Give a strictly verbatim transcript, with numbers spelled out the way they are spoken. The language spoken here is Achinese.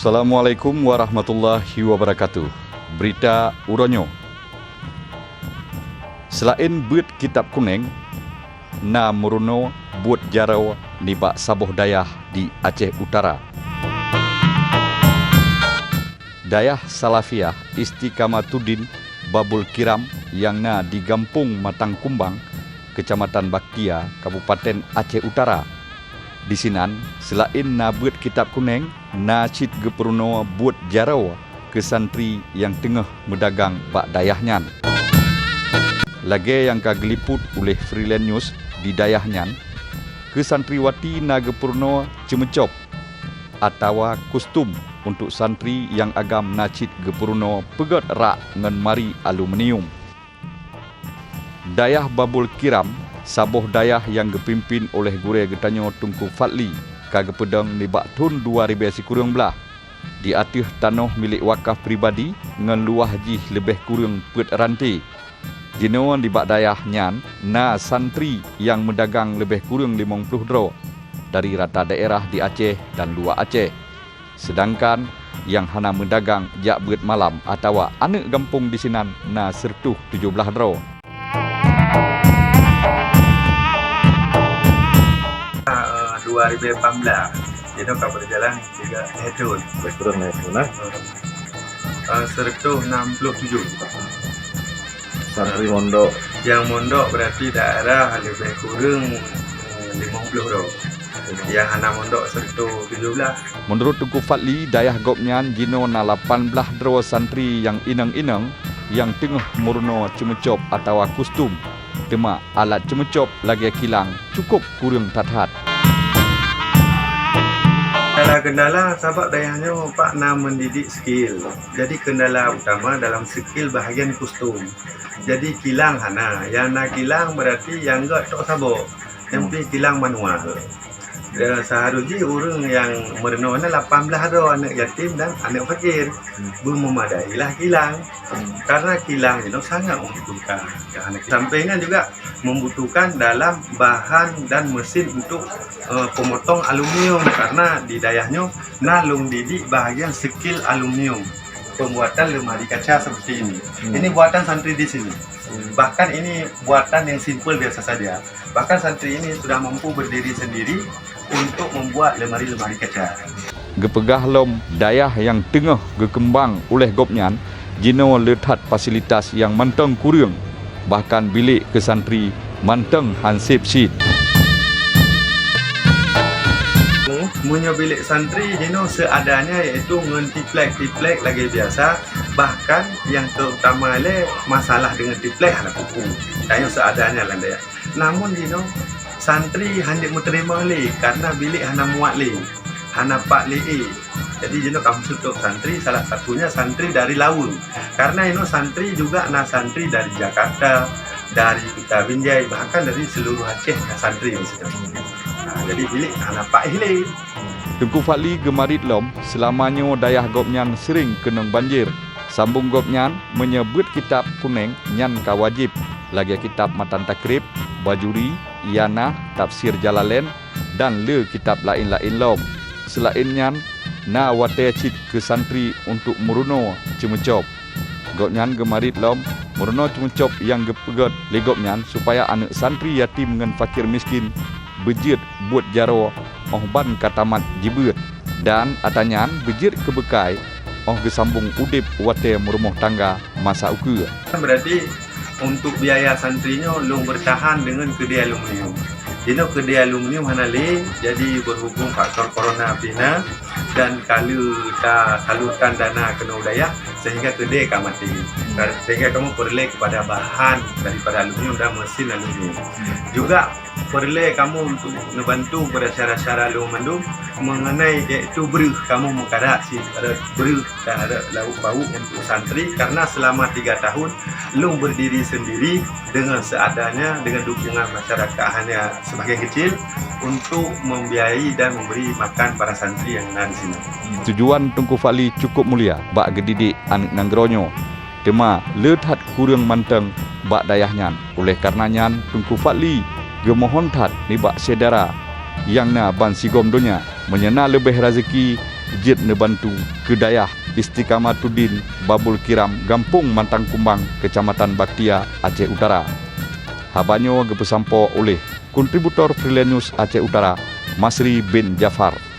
Assalamualaikum warahmatullahi wabarakatuh. Beurita uroe nyoe. Seulaén beuet kitab kunéng, na meurunoe buet jaroe nibak saboh dayah di Aceh Utara. Dayah Salafiyah Istiqamatuddin Babul Kiram nyang na di Gampông Matang Kumbang, Keucamatan Baktia, Kabupaten Aceh Utara. Disinan, seulaén na beuet kitab kunéng, na cit geupeurunoe buet jaroe keu santri nyang teungoh meudagang bak dayah nyan. Lagée nyang ka geuliput uléh Freeland News di dayah nyan, keu santriwati na geupeurunoe ceumeucop atawa kostum, untuk santri nyang agam na cit geupeurunoe peugét rak ngon mari aluminium. Dayah Babul Kiram, saboh dayah nyang geupimpén uléh gurée geutanyoe Teungku Fadli, ka geupeudong nibak thon dua ribée sikureueng blaih, di ateueh tanoh milék wakaf pribadi ngon luwah jih leubeh kureueng peuet ranté. Jinoe nibak dayah nyan na santri nyang meudagang leubeh kureueng limong ploh droe dari rata daerah di Aceh dan luwa Aceh. Seudangkan nyang hana meudagang jak beuet malam atawa aneuëk gampông disinan na sireutoh tujoh blaih droe. Ah, dua ribu lapan belas, jinoe ka berjalan tiga, eh, tahun. Lebih kurang lima tahun, eh? Ah, sireutoh enam puluh tujoh. Santri mondok. Nyang mondok berarti daerah lebih kurang, eh, limong ploh droe. Nyang hana mondok sireutoh tujoh blaih. Meunurot Teungku Fadli, dayah gobnyan jinoe na lapan blaih droe santri nyang inong-inong nyang teungoh meurunoe ceumeucop atawa kostum. Teuma alat ceumeucop lagée kilang cukôp kureueng that-that. Kendala-kendala sabab dayah nyoe pak na mendidik skill. Jadi kendala utama dalam skill bahagian kostum. Jadi kilang hana, nyang na kilang berarti nyang gét tok saboh. Nyang pih kilang manual. Ya, seharusnya ureuëng nyang meurunoe na lapan blaih droe aneuëk yatim dan aneuëk fakir. Beumemadailah kilang. Karena kilang itu sangat membutuhkan. Sampai nyan juga membutuhkan dalam bahan dan mesin untuk, eh, pemotong aluminium, karena di dayah nyoe na lôn didik bahagian skill aluminium, pembuatan lemari kaca seperti ini. Ini buatan santri di sini. Bahkan ini buatan yang simple biasa saja. Bahkan santri ini sudah mampu berdiri sendiri untuk membuat lemari-lemari kaca. Geupeugah lom dayah nyang teungoh geukeumbang uléh gobnyan jinoe le that fasilitas nyang mantong kureueng, bahkan bilék keu santri mantong han sép cit. Meunyoe bilék santri jinoe seadanya, yaitu ngon triplek-triplek lagée biasa, bahkan nyang terutama lé masalah deungon triplek hana kupu. Tanyoe seadanya lam dayah. Namun jinoe santri hana meuteurima lé karena bilék hana muat lé, hana pat lé. Jadi jinoe ka meuseutôt santri, salah satunya santri dari Laweung. Karena inoe santri juga na santri dari Jakarta, dari Kuta Binjai, bahkan dari seluruh Aceh na santri di situ. Nah, jadi bilék hana pat lé. Teungku Fadli geumarit lom, seulama nyoe dayah gobnyan seuring keunong banjir. Sambong gobnyan, meunyoe beuet kitab kunéng nyan ka wajéb, lagée kitab Matan Takrib, Bajuri, Ianah, Tafsir Jalalain, dan le kitab laén-laén lom. Seulaén nyan, na watée cit keu santri untuk meurunoe ceumeucop. Gobnyan geumarit lom, meurunoe ceumeucop nyang geupeugét lé gobnyan supaya aneuëk santri yatim ngon fakir miskin beujeuet buet jaroe óh ban ka tamat jibeuet, dan atra nyan beujeuet keu beukai óh geusambong udeb watée meurumoh tangga masa ukeue. Berarti untuk biaya santri nyoe lôn beurtahan deungon keudée aluminium. Jinoe keudée aluminium hana lé, jadi berhubung faktor corona pih na, dan ka lheueh tasalurkan dana keunoe u dayah, sehingga keudée ka maté. Sehingga kamoe peureulée kepada bahan daripada aluminium dan mesin aluminium. Juga peureulée kamoe untuk neubantu kepada syedara-syedara lôn mandum mengenai yaitu breuh, kamoe meukadak cit ada breuh dan ada lauk pauk untuk santri, karena selama tiga tahun lôn berdiri sendiri dengan seadanya, dengan dukungan masyarakat hanya sebahagian kecil untuk membiayai dan memberi makan para santri yang ada di sini. Tujuan Teungku Fadli cukup mulia bak geudidik aneuëk nanggroe nyoe. Teuma le that kureueng mantong bak dayah nyan. Oleh kareuna nyan, Teungku Fadli geumohon that nibak syedara nyang na bansigom donya, meunyoe na leubeh raseuki jeuet neubantu keu dayah Istiqamatuddin Babul Kiram, Gampông Mantang Kumbang, Keucamatan Baktia, Aceh Utara. Haba nyoe geupeusampoe uléh kontributor Freelance News Aceh Utara, Masri bin Jafar.